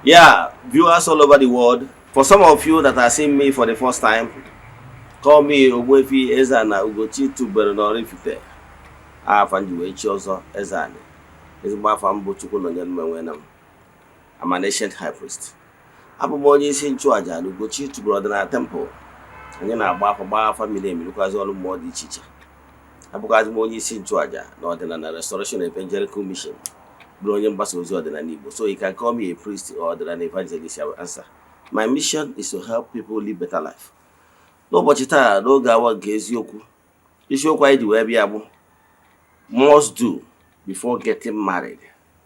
Yeah, viewers all over the world, for some of you that are seeing me for the first time, call me Ogbuefi Eze-Ana Ugochi tubelu n'Oraifite. Afa m ji wee chi ọzọ Eze-Ana. Ezigbo afa m bụ Chukwu nọnyere m enwe na m. I'm an ancient high priest. Abụ m onye isi nchụaja na Ugochi tubelu ọdịnala temple. Anyị na-agba afa, gbaa afa miri emi, rụkwazị ọrụ mmụọ dị iche iche. Abụkwazị m onye isi nchụaja na ọdịnala Restoration Evangelical Mission, bụrụ onye mgbasa ozi ọdịnala Igbo. So you can call me a priest or ọdịnala evangelist, I will answer. My mission is to help people live better life. N'ụbọchị taa, n'oge awa nke eziokwu, isiokwu anyị ji wee bịa bụ must do before getting married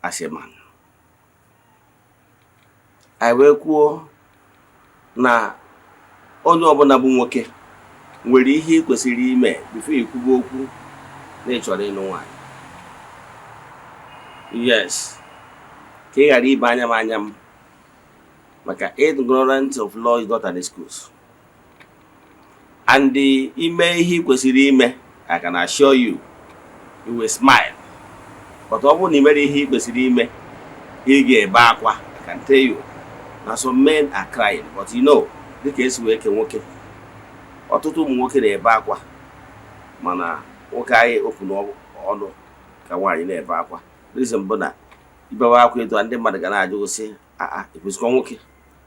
as a man. Anyị wee kwuo na onye ọbụla bụ nwoke nwere ihe ị kwesịrị ime before ikwuba okwu na ị chọrọ ịnụ nwaanyị. Yes, ka ị ghara ibe anya m anya m, maka ignorance of law is not an excuse. And ime ihe ị kwesịrị ime, I can assure you, you will smile. But ọ bụrụ na ị mere ihe ị kwesịrị ime, ị ga-ebe akwa. I can tell you na some men are crying, but you know, dịka esi wee ke nwoke, ọtụtụ ụmụ nwoke na-ebe akwa, mana nwoke anyị okwu n'ọnụ ka nwaanyị na-ebe akwa. Reason bụ na ibewe akwa etu a, ndị mmadụ ga na-ajụ sị, "Aa, ekwesịkwa nwoke?"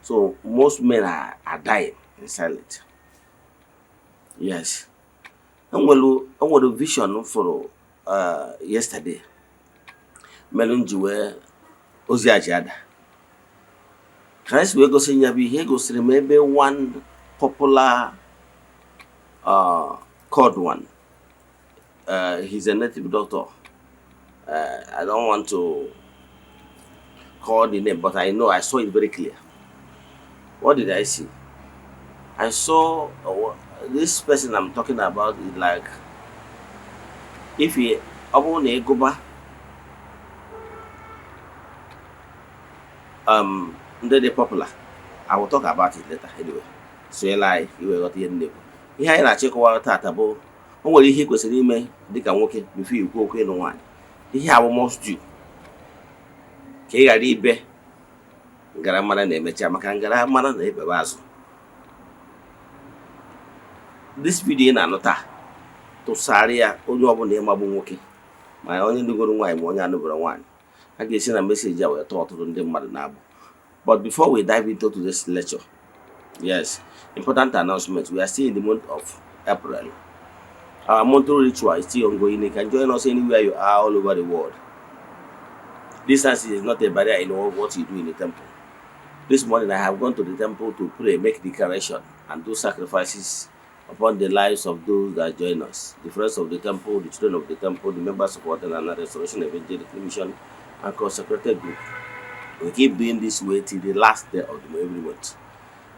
So most men are dying in silence. Yes, enwere vision m fụrụ yesterday mere m ji wee ozi a ji ada ka anyị si wee gosi ya bụ ihe gosiri m ebe one popular called one, he's a native doctor. I don't want to call the name, but I know I saw it very clear. What did I see? I saw this person I'm talking about is like if he, ọ bụrụ na ịgụba ndị dị popular, I will talk about it later. Anyway, sonyela anyị ka i wee ghọta ihe m na-ekwu. Ihe anyị na-achọ ịkọwara taata bụ o nwere ihe ị kwesịrị ime dịka nwoke before ikwu okwu ịnụ nwaanyị. Ihe a bụ must do ka ị ghara ibe ngaramara na-emecha, maka ngaramara na-ekpebe azụ. This video ị na-anụ taa, tụsara ya onye ọbụla ịmagbu nwoke, ma onye nugoro nwaanyị ma onye anụboro nwaanyị. A ga-esi na message a wee tọọ ọtụtụ ndị mmadụ na-agbụ. But before we dive into today's lecture, yes, important announcement. We are still in the month of April. Our monthly ritual is still ongoing. You can join us anywhere you are all over the world. Distance is not a barrier in all what you do in the temple. This morning I have gone to the temple to pray, make declaration, and do sacrifices upon the lives of those that join us, the friends of the temple, the children of the temple, the members of Odinana Restoration Evangelical Mission, and consecrated group. We keep doing this way till the last day of the every month.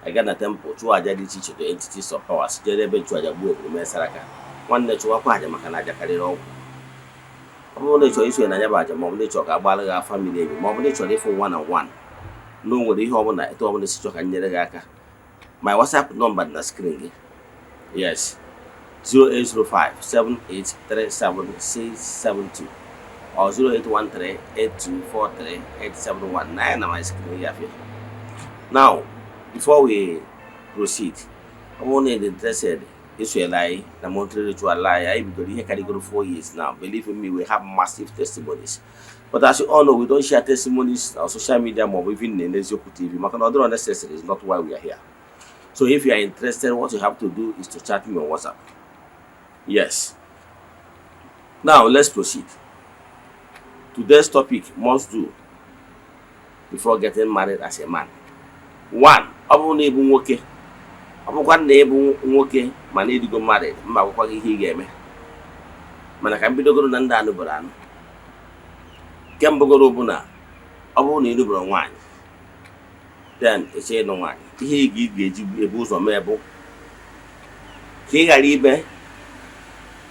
I gaa na temple chụọ aja dị iche iche to entities of powers, jere ebe nchụaja, gbuo ebulu, mee saraka. Nwanne, chụwakwa aja, maka na aja karịrị ọgwụ. Ọ bụrụ na ị chọrọ isonye na ya bụ aja, ma ọ bụ na ị chọrọ ka a gbaara gị afa miri emi, ma ọ bụ na ị chọrọ ịfụ one on one, na o nwere ihe ọbụla etu ọbụla si chọọ ka m nyere gị aka, my WhatsApp number dị na screen gị. Yes, 0805 7837672 or 0813 8243 871 na ya na my screen ya afịa. Now, before we proceed, ọ bụrụ na ị dị interested isonyere anyị na monthly ritual anyị, anyị bidoro ihe karịgoro 4 years now. Believe in me, we have massive testimonies. But as you all know, we don't share testimonies on social media ma ọ bụ even na Eziokwu TV, maka na ọ dịrọ necessary, is not why we are here. So if you are interested, what you have to do is to chat me on WhatsApp. Yes, now let's proceed. Today's topic: must do before getting married as a man. One, ọ bụrụ na ịbụ nwoke, ọ bụkwa na ịbụ nwoke mana ịdịgo married, mba, akwụkwọ gị ihe ị ga-eme. Mana ka m bidogoro na ndị anụbara anụ. Nke mbụgoro bụ na ọ bụrụ na ị nụbara nwaanyị, then eche ịnụ nwaanyị, ihe ị ga-eji ebu ụzọ mee bụ ka ị ghara ibe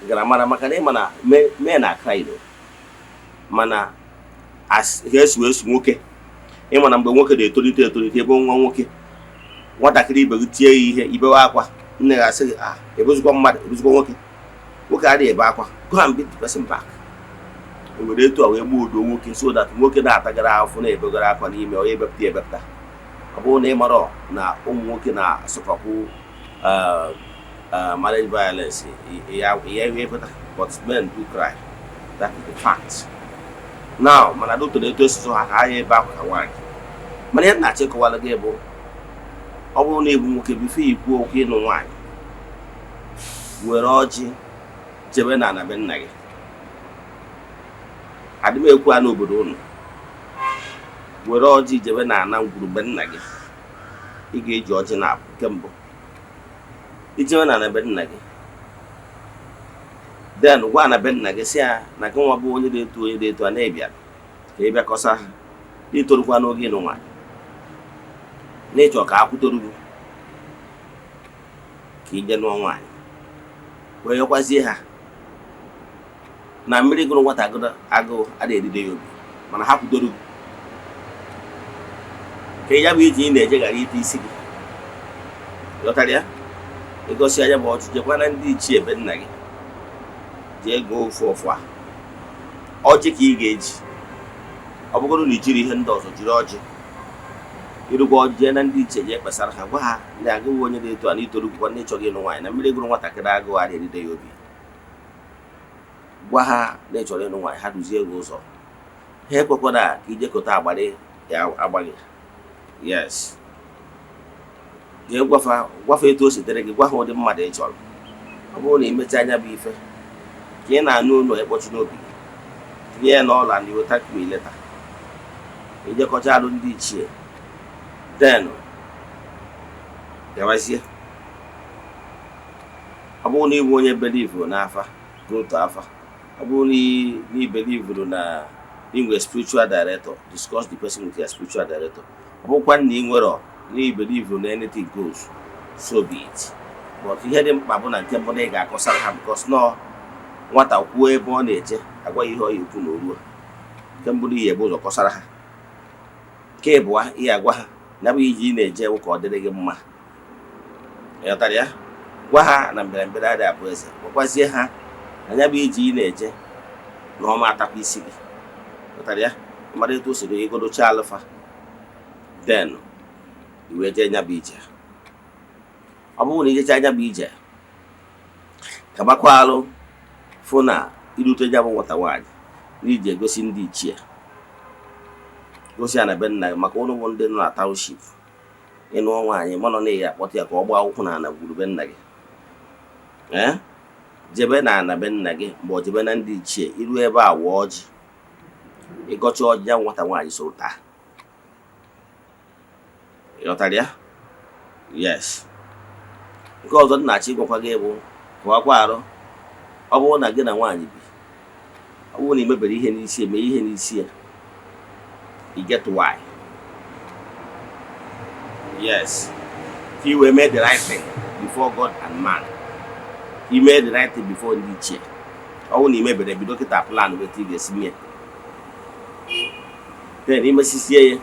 ngaramara, maka na ịma na men are crying o. Mana as ha esi wee su nwoke, ịma na mgbe nwoke na-etolite etolite, ebe nwa nwoke nwatakịrị ibe gị tie ya ihe, ibewe akwa, nne ga asị gị, "Ah, ebuzikwa mmadụ, ebuzikwa nwoke?" Nwoke adịghị ebe akwa. Go and beat the person back. Ewere etu a wee gbuo udo nwoke, so that nwoke na-atagara afụ, na-ebegara akwa n'ime, onye ebepụta ya ebepụta. Ọ bụrụ na ị mara na ụmụ nwoke na-asọfakwu marriage violence ya, ya ekweta, but men do cry, that is the fact now. Mana dotoro etu esi ha ka ha ya ebe akwa ka nwaanyị. Mana ihe m na-achọ ịkọwara gị bụ, ọ bụrụ na ịbụ nwoke, before ikwu okwu ịnụ nwaanyị, were ọjị jebe na ana be nna gị. Adị m ekwu a n'obodo ụnụ. Were ọjị jebe na ana ngwuru be nna gị. Ị ga-eji ọjị na abụ nke mbụ ijebe na ana be nna gị. Then gwa ana be nna gị, sị ya na gị nwa bụ onye dị etu, onye dị etu a, na-ebịa ka ị bịakọsa ha, itorukwa n'oge ịnụ nwaanyị, na ịchọ ka akwụtoru gị ka ije nụọ nwaanyị. Wee yọkwazie ha na mmiri gụrụ nwata agụụ adịghị eride ya obi, mana ha kwudoro gị ka ya bụ ije ị na-eje ghara ite isi gị. Ghọtara ya? Ịgosi anya bụ ọchị, jekwa na ndị ichie ebe nna gị, jee gụọ ofu ọfụ a. Ọjị ka ị ga-eji. Ọ bụgoro na ijiri ihe ndị ọzọ, jiri ọjị. Irukwa ọjị, jee na ndị ichie, jee kpesara ha, gwa ha na agụghị onye dị etu a, na itorugwukwa, na ịchọghị ịnụ nwaanyị, na mmiri gụrụ nwatakịrị agụụ adịghị eride ya obi. Gwa ha na ị chọrọ ịnụ nwaanyị, ha duzie gị ụzọ. Ha ekwekwana ka ijekọta agbara ya agbaghị. Yes, jee gwafa, gwafa etu o si dịrị gị, gwa ha ụdị mmadụ ị chọrọ. Ọ bụrụ na ị mechaa anya bụ ife ka ị na-anụ ụlọ ịkpọchi n'obi gị, tinye ya n'ọla na iwe thank me later. Ijekọcha alụ ndị ichie, then gawazie. Ọ bụrụ na ị bụ onye believe n'afa, go to afa. Ọ bụrụ na ị believe na ị nwere spiritual director, discuss the person with your spiritual director. Ọ bụrụkwa na ị nwere, na ị believe na anything goes, so be it. But ihe dị mkpa bụ na nke mbụ na ị ga-akọsara ha, because nọọ nwata kwuo ebe ọ na-eje, agwa ya ihe ọ ya ekwu na oruo. Nke mbụ na ihe ebu ụzọ kọsara ha. Nke ịbụa, ihe agwa ha na bụ iji ị na-eje bụ ka ọ dịrị gị mma. Ịghọtara ya? Gwa ha na mberembere adịghị abụ eze. Gwakwazie ha na ya bụ ije ị na-eje na ọma atakwa isi gị. Ghọtara ya? Mara etu o si dị ịgodocha alụfa, then iwee jee nya bụ ije. Ọ bụrụ na ijecha anya bụ ije, kabakwa alụ fụ na irute ya bụ nwata nwaanyị, na iji egosi ndị ichie, gosi ya na be nna gị. Maka ụnụ bụ ndị nọ na township, ịnụọ nwaanyị, manọ na ya akpọta ya ka ọ gbaa ụkwụ na ana gburu be nna gị. Ee, jebe na ana be nna gị mgbe ọ jebe na ndị ichie, iru ebe a, wụọ ọjị, ịgọcha ọjị ya, nwata nwaanyị so taa. Ịghọtara ya? Yes. Nke ọzọ dị na-achọ ịgwakwa gị bụ, kụwakwa arụ, ọ bụrụ na gị na nwaanyị bi, ọ bụrụ na ị mebere ihe n'isi, eme ihe n'isi ya. You get why? Yes, ka i wee mee the right thing before God and man, i mee the right thing before ndị ichie. Ọ bụrụ na ị mebere, bido kịta plan wetu ị ga-esi mee. Then imesisie ya,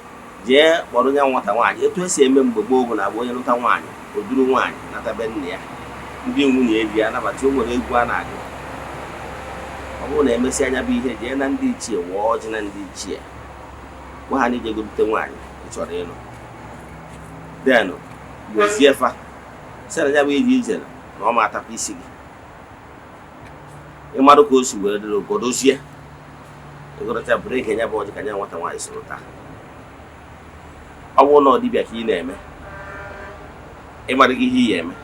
jee kpọrọ ya nwata nwaanyị. Etu esi eme mgbe gboo bụ na abụ onye lụta nwaanyị, o duru nwaanyị nata be nna ya, ndị nwunye di ya anabata. O nwere egwu a na-agụ. Ọ bụrụ na emesịa anya bụ ihe, jee na ndị ichie, wụọ ọjị na ndị ichie, gwa ha na ije gote nwaanyị ị chọrọ ịlụ. Then gbozie fa, sị na ya bụ ije ije na ọ ma atakwa isi gị. Ịmarụ ka o si were dịrị, godozie ịgọrọcha break ya bụ ọjị ka nya nwata nwaanyị soro taa. Ọ bụrụ na ọ dibịa ka ị na-eme, ịmara gị ihe ị ya eme,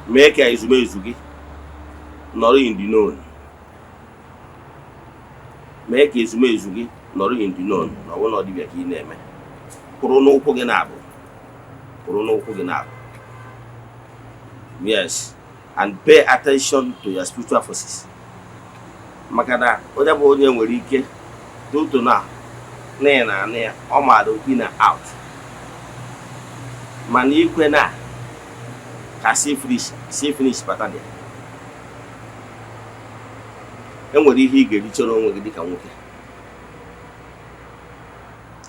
mee ka ezumezu gị nọrọ in the known. Mee ka ezumezu gị nọrọ in the known. Na ọ bụrụ na ọ dibịa ka ị na-eme, kwụrụ n'ụkwụ gị na-abụ, kwụrụ n'ụkwụ gị na-abụ. Yes, and pay attention to your spiritual forces, maka na onye bụ onye nwere ike n'otu na na ya na anụ ya, ọ maara in and out. Mana ikwe na ka si finish, si finish bata dị, enwere ihe ị ga-erichere onwe gị dịka nwoke.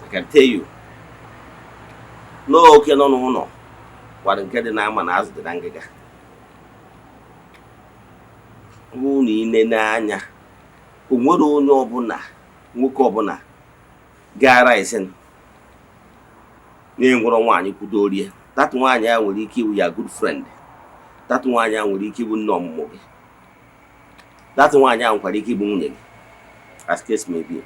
I can tell you n'oke nọ n'ụlọ gwara nke dị n'ama na azụ dị na ngịga. Ọ bụrụ na ị nene anya O nwere onye ọbụla, nwoke ọbụla gara isi na-enwero nwaanyị kwudorie. That nwaanyị a nwere ike ịbụ ya good friend, that nwaanyị a nwere ike ịbụ nne ọmụmụ gị, that nwaanyị a nwekwara ike ịbụ nwunye gị, as case may be.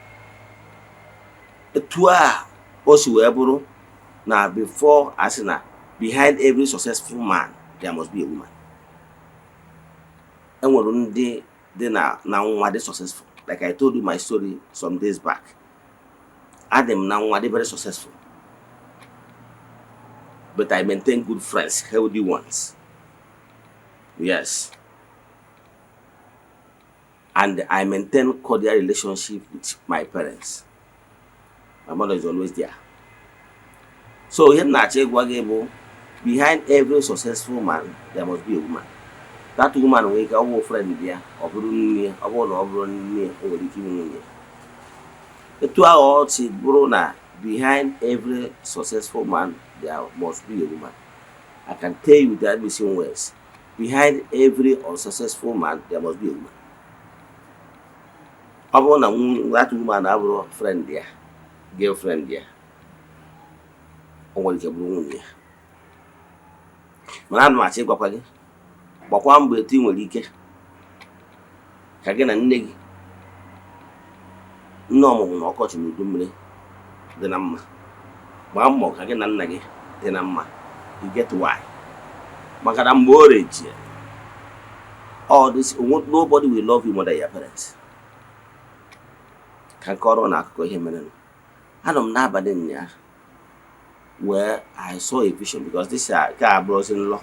Etu a o si wee bụrụ na before asị na behind every successful man there must be a woman. Enwere ndị dị na nwa dị successful. Like I told you my story some days back, adị m na nwa dị very successful, but I maintain good friends, healthy ones, yes, and I maintain cordial relationship with my parents. My mother is always there. So ihe m na-achọ ịgwa gị bụ, behind every successful man there must be a woman. That woman nwere ike ọ bụ friend ya, ọ bụrụ nne ya, ọ bụrụ na ọ bụrụ nne ya, o nwere ike ịbụ nwunye. Etu ahụ ọ si bụrụ na behind every successful man there must be a woman, I can tell you without missing words, behind every unsuccessful man there must be a woman. Ọ bụrụ na that woman abụrụ friend ya, girlfriend ya, o nwere ike bụrụ nwunye ya. Mana ana m achọ ịgwakwa gị, gbakwa mbọ etu ị nwere ike ka gị na nne gị, nne ọmụmụ na ọkọchị na udu mmiri dị na mma. Gbaa mbọ ka gị na nna gị dị na mma. You get why? Maka na mgbe o rejie all this, nobody will love you more than your parents. Ka nke ọrụ na akụkọ ihe mere, anọ m n'abalị ụnyaahụ wee I saw a vision, because this nke a abụrụzi nlọ.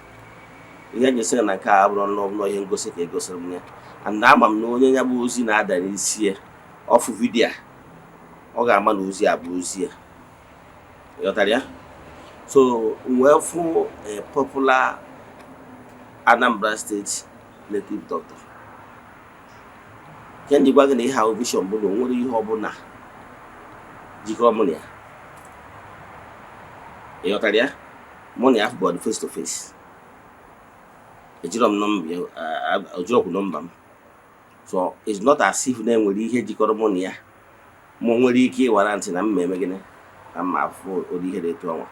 Ihe nyesịrị na nke a abụrụ nlọ nlọ, ihe ngosi ka egosiri m ya, and ama m na onye ya bụ ozi na-ada n'isi ya ọfụ video a, ọ ga-ama na ozi a bụ ozi ya. Ịghọtara ya? So wee fụ a popular Anambra State native doctor. Nke m ji gwa gị na ihe ahụ vision bụ na o nwere ihe ọbụla jikọrọ mụ na ya. Ịghọtara ya? Mụ na ya fụbọdụ face to face, ejirọ m nọmba ya, ojirọkwu nọmba m. So it's not as if na enwere ihe jikọrọ mụ na ya mụ nwere ike ịwara ntị na mma eme gịnị na mma afụ ụdị ihe dị etu ọnwa.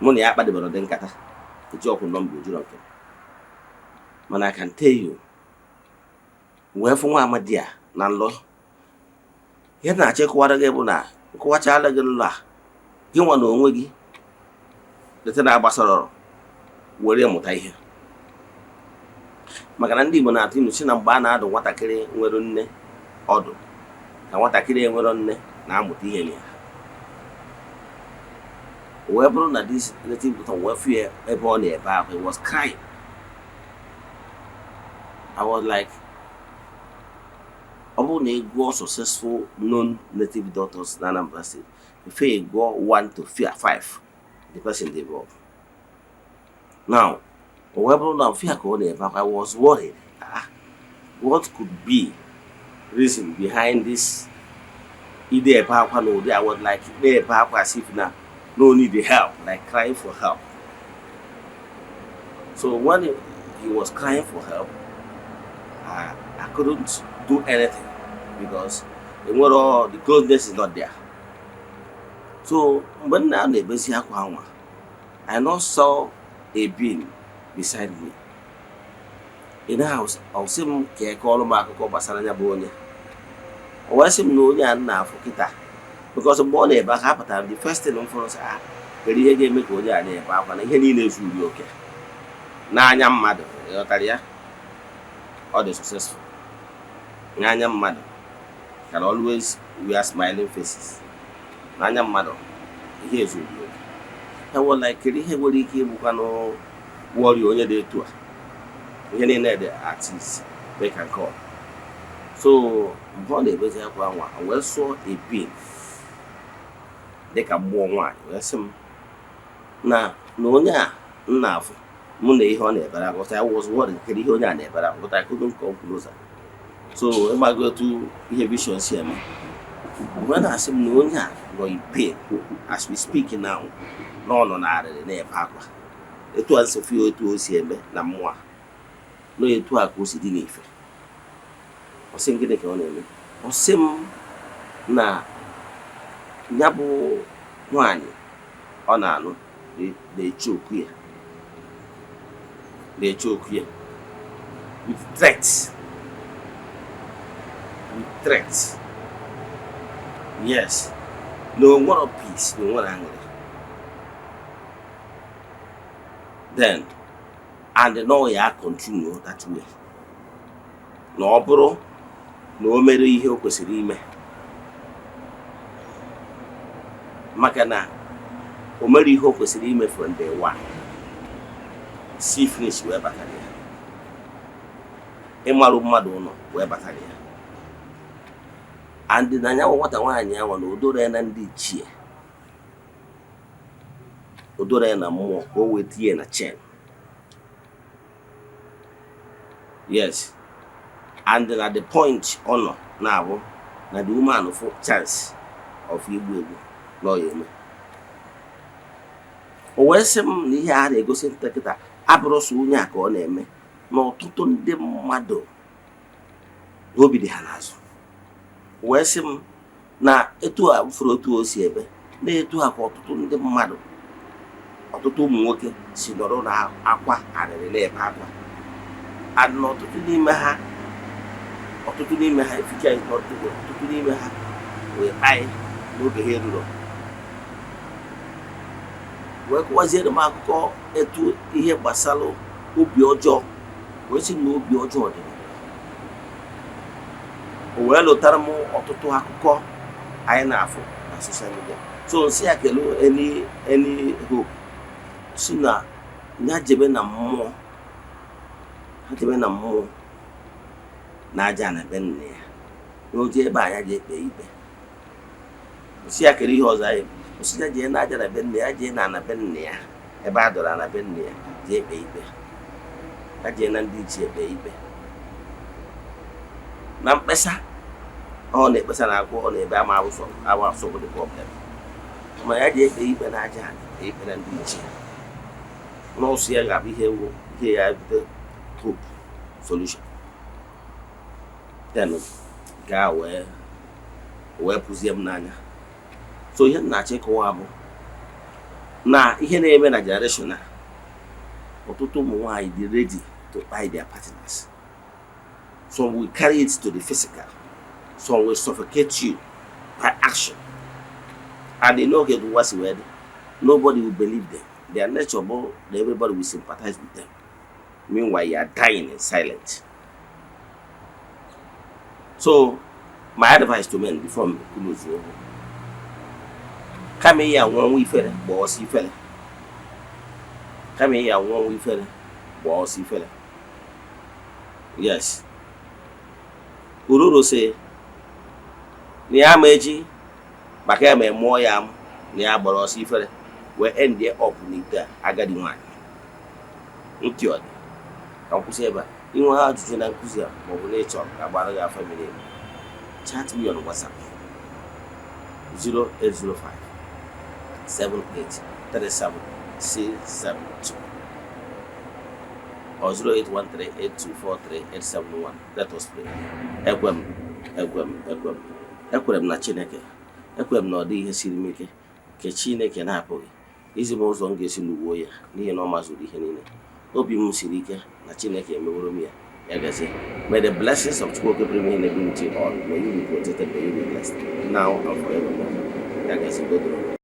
Mụ na ya akpadebere ụdị nkata, eji ọkwụ nọmba, ojirọ nke m. Mana I can tell you, wee fụ nwa amadi a na nlọ. Ihe na-achọ ịkọwara gị bụ na nkọwachala gị nlọ a, gị nwa na onwe gị leta na-agbasara ọrụ were mụta ihe, maka na ndị Igbo na-atụ ilu si na mgbe a na-adụ nwatakịrị nwere nne ọdụ ka nwatakịrị enwero nne na-amụta ihe na ya. Wee bụrụ na this native doctor wee fụ ya ebe ọ na-ebe akwa, he was crying. I was like, ọ bụrụ na ị gụọ successful known native doctors na Anambra State, before ị gụọ 1 to 5, the person dey involved. Now, o wee bụrụ na mfe ka ọ na-ebe akwa, I was worried. Ah, what could be reason behind this ide ebe akwa na ụdị? I was like, na-ebe akwa as if na no need the help, like crying for help. So when he was crying for help, I couldn't do anything because enwero, the closeness is not there. So mgbe nna na-ebezi akwa anwa, I now saw a being beside me in the house. Ọ sị m ka eke ọrụ m akụkọ gbasara ya bụ onye. O wee sị m na onye a na-afụ kịta, because mgbe ọ na-ebe akwa apụtara m, the first thing m fụrụ sị, ah, kedu ihe ga-eme ka onye a na-ebe akwa na ihe niile zuru oke n'anya mmadụ? Ịghọtara ya? Ọ dị successful n'anya mmadụ, can always wear smiling faces n'anya mmadụ, ihe zuru oke. I was like, kedu ihe nwere ike ịbụkwanụ worry onye dị etu a, ihe niile dị at his beck and call? So mgbe ọ na-ebezi akwa nwa, o wee sụọ a being dịka mmụọ nwaanyị wee sị m na onye a m na-afụ mụ na ihe ọ na-ebere akwa. I was worried, kedu ihe onye a na-ebere akwa? But I couldn't come closer. So ịgbago etu ihe vision si eme, mgbe na-asị m na onye a nọ in pain as we speak now, na ọ nọ n'arịrị na-ebe akwa etu a nsọfụ, etu o si eme na mmụọ a, na etu a ka o si dị n'ife. Ọ sị m, gịnị ka ọ na-eme? Ọ sị m na ya bụ nwaanyị ọ na-anụ na-eche okwu ya, na-eche okwu ya with threats, with threats, yes, na o nwere peace, na o nwere aṅụrị. Then and no ya continue that way, na ọ bụrụ na o mere ihe o kwesịrị ime, maka na o mere ihe o kwesịrị ime from day one, see finish wee batara ya, ịmarụ mmadụ ụlọ wee batara ya. And na ya nwata nwaanyị ahụ, na odoro ya na ndị ichie, odoro ya na mmụọ ka o wee tinye na chain. Yes, and na the point ọ nọ na-abụ na the woman fụ chance of igbu egbu na ọ ya eme. O wee sị m na ihe a na-egosi nta kịta abụrụ sọ onye a ka ọ na-eme, na ọtụtụ ndị mmadụ na obi dị ha n'azụ. O wee sị m na etu a fụrụ otu o si ebe na etu a ka ọtụtụ ndị mmadụ, ọtụtụ ụmụ nwoke si nọrọ na akwa arịrị na-ebe akwa, and na ọtụtụ n'ime ha, ọtụtụ n'ime ha eficha, ọtụtụ n'ime ha wee kpaị n'oge ha eruro. Wee kọwaziere m akụkọ etu ihe gbasara obi ọjọọ, wee sị na obi ọjọọ dị. O wee lụtara m ọtụtụ akụkọ anyị na-afụ na social media. So nsị ya kelu any hope si na ya jebe na mmụọ, ha jebe na mmụọ na aja na be nna ya, na o jee ebe a, ya jee kpee ikpe. Si ya kere ihe ọzọ anyị osi ya jee na aja na be nna ya, jee na ana be nna ya, ebe a dọrọ ana be nna ya, jee kpee ikpe, ya jee na ndị ichie kpee ikpe na mkpesa ọ na-ekpesa na akwụ ọ na-ebe ama awụsọ awa asọ bụ the problem. Ma ya jee kpee ikpe na aja, kpee ikpe na ndị ichie, n'ọsọ ya ga-abụ ihe wụ ihe ya ebute hope solution. Then gaa wee pụzie m n'anya. So ihe m na-achọ ịkọwa bụ na ihe na-eme na generation a, ọtụtụ ụmụ nwaanyị dị ready to buy their partners. Some will carry it to the physical, some will suffocate you by action, and in oge ụwa si wee dị, nobody will believe them. Their nature bụ na everybody will sympathize with them, meanwhile you are dying in silence. So my advice to men before m close okwu, kama ya anwụ ọnwụ ifere, gbaa ọsọ ifere. Kama ya anwụ ọnwụ ifere, gbaa ọsọ ifere. Yes, ururu si na ya ama echi maka ya ma mụọ ya amụ na ya gbara ọsọ ifere wee end up n'ite a agadi nwaanyị ntị. Ọ dị ka m kwụsị ebe a. Inwe ajụjụ na nkụzi a, maọbụ na ịchọrọ ka agbara gị afa miri emi, chat me on WhatsApp 0805 78 37 672 or 0813 8243 871. Let us pray. Ekwe m, ekwe m, ekwe m, ekwere m na Chineke. Ekwere m na ọ dị ihe siri m ike nke Chineke na-apụghị izi m ụzọ m ga-esi lụgbuo ya, n'ihi na ọ mazuru ihe niile. Obi m siri ike na Chineke emeworo m ya. Ya gazie. May the blessings of Chukwu Okike be with you all. May you be protected, may you be blessed now and forevermore. Ya gazie. Godoro.